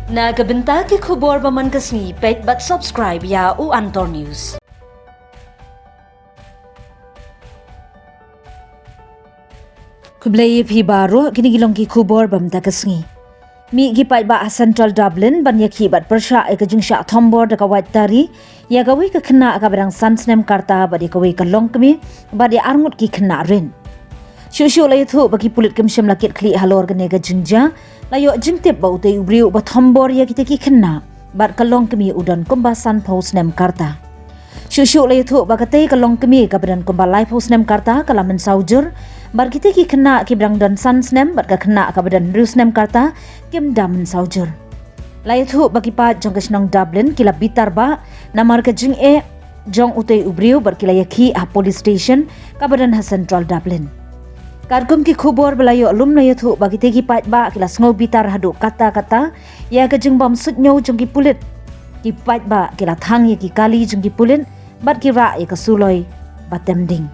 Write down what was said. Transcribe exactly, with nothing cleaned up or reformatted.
Na ka bynta ki khubor ba man ka sngi, peit bad subscribe ïa u Antor News. Khublei ïa phi baroh, kine ki long ki khubor ba mynta ka sngi. Mih ki paidbah ha Central Dublin ban ïakhih bad pyrshah ïa ka jingshah thombor da ka wait tari ïa kawei ka khynnah kaba dang san snem ka rta bad ïa kawei ka longkmie bad ïa arngut ki khynnah rit. Shuh shuh la ïathuh ba ki pulit kim shym la kit khlieh halor kane ka jingjia, la ïoh jingtip ba utei u briew ba thombor ïa kitei ki khynnah bad ka longkmie u don kumba sanphew snem ka rta. Shuh shuh la ïathuh ba katei ka longkmie kaba don kumba laiphew snem ka rta ka la mynsaw jur, bad kitei ki khynnah kiba dang don san snem bad ka khynnah kaba don hynriew snem ka rta kim da mynsaw jur. La ïathuh ba ki paid jong ka shnong Dublin ki la bitar bha namar ka jingeh jong utei u briew bad ki la ïakhih ha police station kaba don ha Central Dublin. Katkum ki khubor ba la ïoh lum la ïathuh ba kitei ki paidbah ki la sngew bitar haduh katta katta ïa ka jingbym suidñiew jong ki pulit. Ki paidbah ki la thang ïa ki kali jong ki pulit bad ki rah ïa ka suloi ba tem ding.